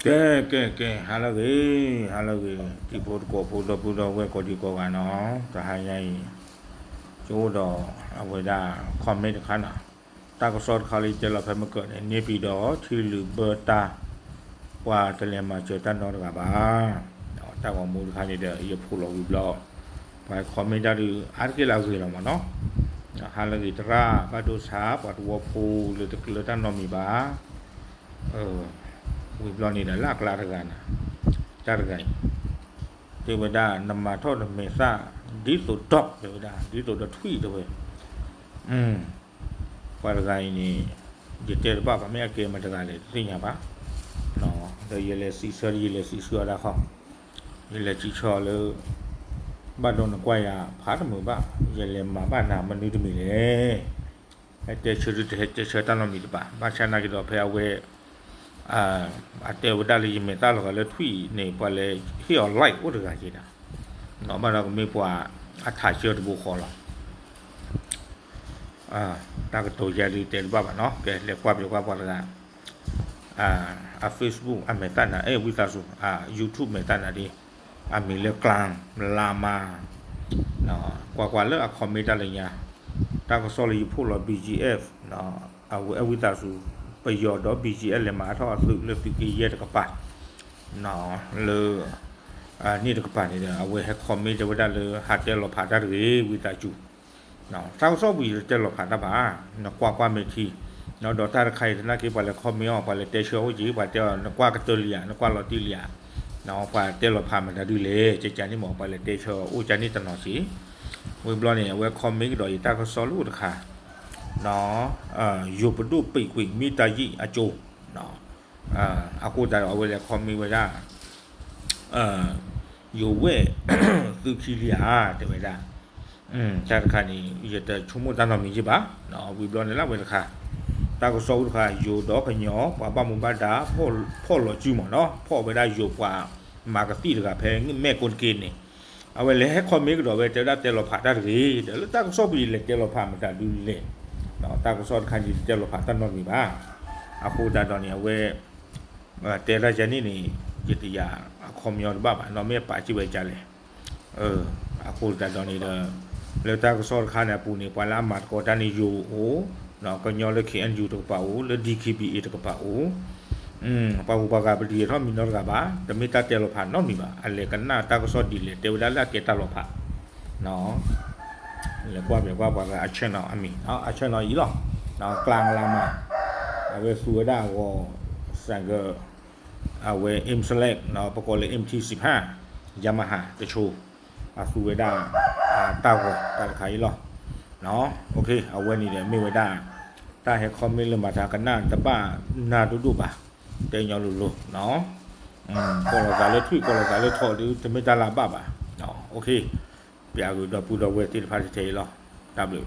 ကဲ ကဲ ကဲ ဟါလၢအဂ့ၤ ဟါလၢအဂ့ၤ တံၤဖိသကိးဖိ ဒီပုၢ်ဒီဝဲၢ်ကိးဒံကိးဂၤနီၤ, တဟါညါအံၤ ကအိၣ်ဒီးအဝဲဒၣ် comment တခါနီၤ, တၢ်ကစီၣ်တခါလၢယတဲလီၤဖဲမုၢ်ကၢၢ်န့ၣ် န့ၢ်ပံၤဒီးထံလုာ်ဘၢတၢ် ပှၤတလဲၤမၤစၢၤတၢ်နီတဂၤဘၣ်, တၢ်ဂီၤမူတခါန့ၣ်ဒီး ယဖိးလီၤဝံၤဘျီ ပှၤ comment တၢ်ဒုး အါတက့ၢ်လၢအဂ့ၤလီၤမးနီၤ, ဟါလၢအဂ့ၤသရၣ် ဘၣ်ဒိဆါ ပှၤသဝီဖိလၢတကျၢၤတၢ်နီတမံၤဘၣ် ဝံၤဘျီန့ၣ်ဒီး လၢအကျါတဂၤန့ၣ် တၢ်တဂၤအံၤ တဲဝဲဒၣ် နမၤထီၣ်နမဲာ်သၣ် ဒ်သိးဒီး တဲဝဲဒၣ် ဒ်သိးဒီးထွံၣ်တဲဝဲ, ပှၤတဂၤအံၤန့ၣ် ယတဲတဘၣ်ဘၣ် မ့ၢ်အကဲမတၤတဂၤလဲၣ် တသ့ၣ်ညါဘၣ်, ဒီးယလဲၤစံးဆၢ ယလဲၤစံးဆၢအီၤဒၣ်ဃီ, ယလဲၤစံးဆၢအီၤလၢ ဘၣ်ဒီးနကွၢ်ယၤဖးတမုာ်ဘၣ် ယလဲၤမၤဘၣ်နၤမနုၤတမံၤလဲၣ် ဟဲတဲဆၢဒုးတဟဲတဲဆၢတၢ်နီတမံၤတဘၣ်, ဘၣ်ဆၣ်နာ်က့ဒီးဖဲအဝဲ အတဲဝဲဒၣ်လၢယမဲာ်သၣ်လီၤဂာ်လၢထွံၣ်န့ၣ် ပှၤလဲၤဟ့ၣ်အီၤ like အိၣ်တဂၤက့ၤဒၣ်, ဘၣ်ဒီးကမ့ၢ်ပှၤအထးဆၢတဘိဃီလီၤ, တၢ်ကတိၤယၤဒုးတဲတဘၣ်ဘၣ်နီၤ, ကဲ လဲၤကွၢ်ပျဲကွၢ်ပှၤတဂၤ အ Facebook အမဲာ်သၣ်နၤ အဲ ဝံသးစူၤ အ YouTube မဲာ်သၣ်နၤဒ် အမံၤလၢ ကျၢ်လါမါ ကွၢ်ကွၢ်လၢအ comment တၢ်လၢညါ, တၢ်ကစီၣ်လၢယဖိးလီၤ BGF အဝဲအဲ ဝံသးစူၤ ပယီၤဒီး BGF လဲၤမၤအါထီၣ်အသုးလၢသုးက့ယဲၢ်တကပၤ လၢ န့ၣ်တကပၤန့ၣ်ဒီး အဝဲဟဲ comment တဲဝဲဒၣ်လၢ ဟးတဲလီၤဖးတၢ်တဂ့ၤ ဝံသးစူၤ တၢ်ကစီၣ်ပူၤယတတဲလီၤဖးတၢ်ဘၣ်, နကွၢ်ကွၢ်မဲာ်ထံ, ဒီးတၢ်တခါအံၤသနာ်က့ ပှၤလဲၤ comment အီၤ ပှၤလဲၤတဲဆၢအီၤအိၣ်က့ၤ ပှၤတဲအီၤ နကွၢ်ကတၢၢ်လံဧါ နကွၢ်လီၤတံၢ်လံဧါ, ပှၤတဲလီၤဖးမတၤဒုလဲၣ် ကကန့ၣ်မး ပှၤလဲၤတဲဆၢအီၤအိၣ်ကန့ၣ်တနီၤစ့ၢ်, ဝံၤဘျီန့ၣ် အဝဲ comment ကဒီးယတၢ်ကစီၣ်လၢအိၣ်တခါ ယိၤပဒိၣ်ပံးကွံာ်မ့ၢ်တၢ်ယံာ်အကၠိ အဃိသတးဒီးအဝဲလဲၤ comment ဝဲဒၣ် ယိၤဝဲၢ် သုခံလံဧါ တဲဝဲဒၣ်, တၢ်တခါန့ၣ် ယတဆိကမိၣ်တၢ်နီတမံၤယ့ၢ်ဘၣ်, ဝံၤဘျီန့ၣ်လၢအဝဲတခါ, တၢ်ကစီၣ်အိၣ်တခါ ယိၤဒီးကညီ ပှၤဘၣ်မူဘၣ်ဒါ ဖီၣ်လီၤစုမးနီၤ ဖီၣ်ဝဲဒၣ်ယိၤပှၤမၤကသံၣ်တဂၤဖဲမဲၢ်ကိၣ်တက့ၢ်န့ၣ်, အဝဲလဲၤဟဲ comment ကဒီးဝဲ တဲဝဲဒၣ်တဲလီၤဖးတၢ်တဂ့ၤ ဒီးလၢတၢ်ကစီၣ်ပူၤယလဲၤတဲလီၤဖးမတၤဒုလဲၣ်, တၢ်ကစီၣ်တခါန့ၣ် ယတတဲလီၤဖးတၢ်နီတမံၤဘၣ်, အဃိသတးဒီးန့ၣ် အဝဲ တဲဒၣ်ယၤန့ၣ်န့ၣ် ယတယာ်အခီပညီတဘၣ်ဘၣ် နီၢ်မ့ၢ်အပာ်စံးဝဲဒ်လဲၣ်, အဃိသတးဒီးန့ၣ်ဒီး လၢတၢ်ကစီၣ်တခါန့ၣ်အပူၤန့ၣ် ပှၤလၢအမၤသကိးတၢ်န့ၣ်ယိၤအိၣ်, ကညီလၢ KNU တကပၤအိၣ် လၢ DKBA တကပၤအိၣ်, ပှၤဂုၤပှၤဂၤပဒုးယဲၤထီၣ်မံၤနီတဂၤဘၣ် တမ့ၢ်တၢ်တဲလီၤဖးနီတမံၤဘၣ် အလဲၤကနၣ်တၢ်ကစီၣ်ဒ်လဲၣ် တဲဝဲဒၣ်လၢအကဲတၢ်လီၤဖး လဲၤကွၢ်ပျဲကွၢ်ပှၤဂၤအ channel အမံၤ အ channel အံၤလီၤ, ကျၢ်လါမါ အဝဲသူဝဲဒၣ်အဂီၤ ဆိုင်ကယ် အဝဲ M Select ပကိးလၢ MT စံးဖး Yamaha တဆိ အသူဝဲဒၣ် တၢ်ဂီၤတၢ်တခါအံၤလီၤ, အဝဲန့ၣ်ဒီးမ့ၢ်ဝဲဒၣ် တၢ်ဟဲ comment လၢမၤတၢ်ကနၣ်တဘၣ်နၤဒိၣ်ဒိၣ်ဘၣ်, တဲညီလိၤလိၤ ကိးလီၤသးလၢထွံၣ် ကိးလီၤသးလၢထိးဒုး တမ့ၢ်တၢ်လၢအဘၣ်ဘၣ်, ပျးကဒီပုၢ်ဒီဝဲၢ်သ့ၣ်တဖၣ်ထဲအံၤလီၤ, တၢ်ဘျုး